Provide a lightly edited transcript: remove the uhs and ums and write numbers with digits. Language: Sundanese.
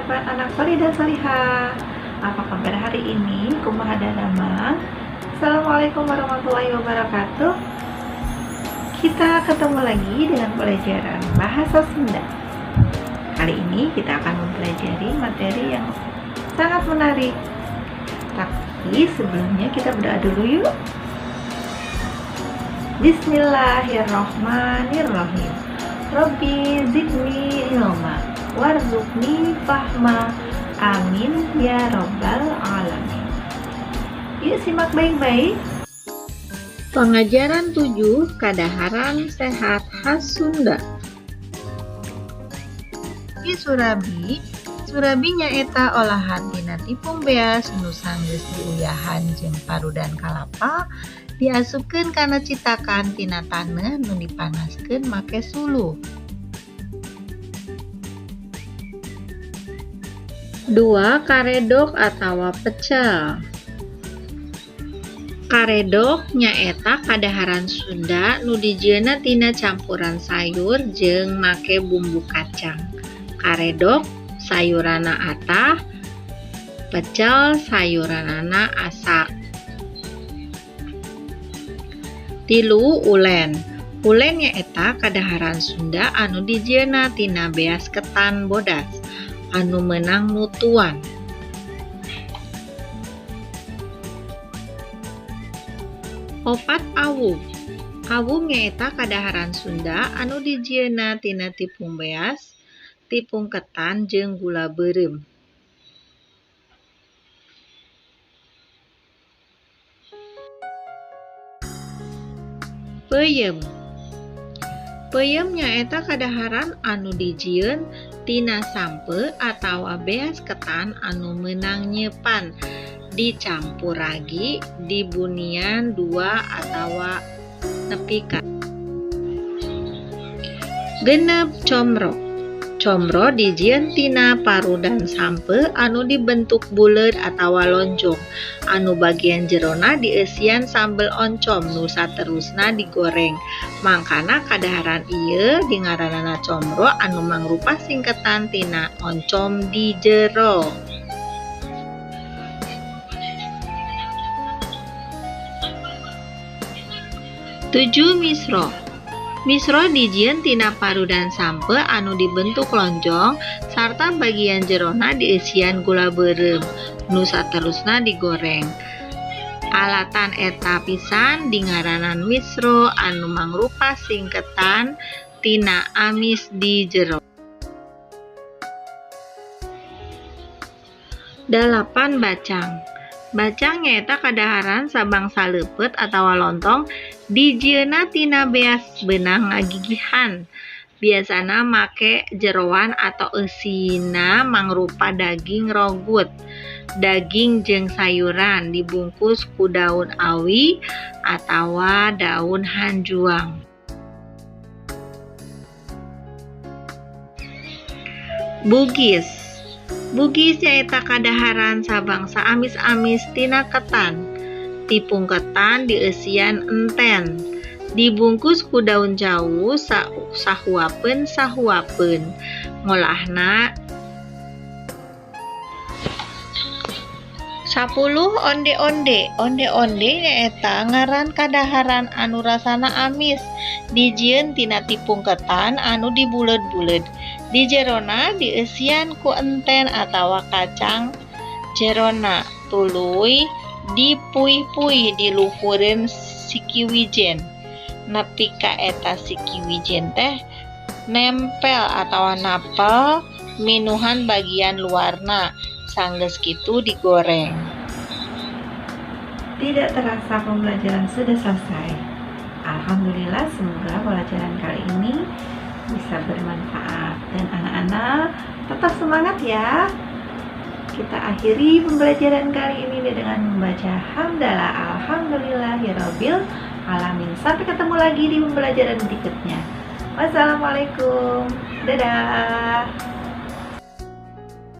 merupakan anak solih dan solihah. Apa kabar hari ini? Kumaha daramang? Assalamualaikum warahmatullahi wabarakatuh. Kita ketemu lagi dengan pelajaran Bahasa Sunda. Kali ini kita akan mempelajari materi yang sangat menarik. Tapi sebelumnya kita berdoa dulu yuk. Bismillahirrohmanirrohim. Robbi zidni ilma warzuqni fahma. Amin ya robbal alamin. Yuk, simak baik-baik. Pengajaran 7, Kadaharan Sehat Khas Sunda. Di surabi. Surabi nyaeta olahan tina tipung beas nu sanggeus diuyahan jeung parudan kalapa, diasupkeun kana citakan tina taneuh nu dipanaskeun make suluh. 2, karedok atawa pecel. Karedok nyaeta kadaharan Sunda nu dijieunna tina campuran sayur jeung make bumbu kacang. Karedok sayuranna atah, pecel sayuranana asak. 3, ulen. Ulen nyaeta kadaharan Sunda anu dijieunna tina beas ketan bodas anu meunang nutuan. 4, awug. Awug nyaeta kadaharan Sunda anu dijieunna tina tipung beas, tipung ketan jeung gula beureum. Peuyeum. Peuyeum nyaeta kadaharan anu dijieun tina sampeu atawa beas ketan anu meunang nyeupan, dicampur ragi, dibunian 2 atawa nepi ka 6, comro. Comro dijieun tina parudan sampeu anu dibentuk buleud atawa lonjong, anu bagian jerona dieusian sambel oncom nu saterusna digoreng. Mangkana kadaharan ieu dingaranana comro anu mangrupa singketan tina oncom di jero. 7, misro. Misro dijieun tina parudan sampeu anu dibentuk lonjong sarta bagian jerona dieusian gula beureum nu saterusna digoreng. Alatan eta pisan dingaranan misro anu mangrupa singketan tina amis di jero. 8, bacang. Bacang nyaeta kadaharan sabangsa leupeut atawa lontong dijieunna tina beas beunang ngagigihan. Biasana make jeroan atau eusina mangrupa daging rogut, daging jeung sayuran dibungkus ku daun awi atawa daun hanjuang. Bugis. Bugis nyaeta kadaharan sabangsa amis-amis tina ketan. Tipung ketan dieusian enten, dibungkus ku daun jauh sahuapeun sahuapeun. Ngolahna 10, onde-onde. Onde-onde nyaeta ngaran kadaharan anu rasana amis, dijieun tina tipung ketan anu dibuleud-buleud. Di jerona dieusian ku enten atawa kacang jerona, tuluy dipuih-puih diluhureun siki wijen. Nepi ka eta siki wijen teh nempel atawa napel minuhan bagian luarna, sanggeus kitu digoreng. Tidak terasa pembelajaran sudah selesai. Alhamdulillah, semoga pelajaran kali ini bisa bermanfaat dan anak-anak tetap semangat ya. Kita akhiri pembelajaran kali ini dengan membaca hamdalah alhamdulillahirabbil alamin. Sampai ketemu lagi di pembelajaran berikutnya. Wassalamualaikum. Dadah.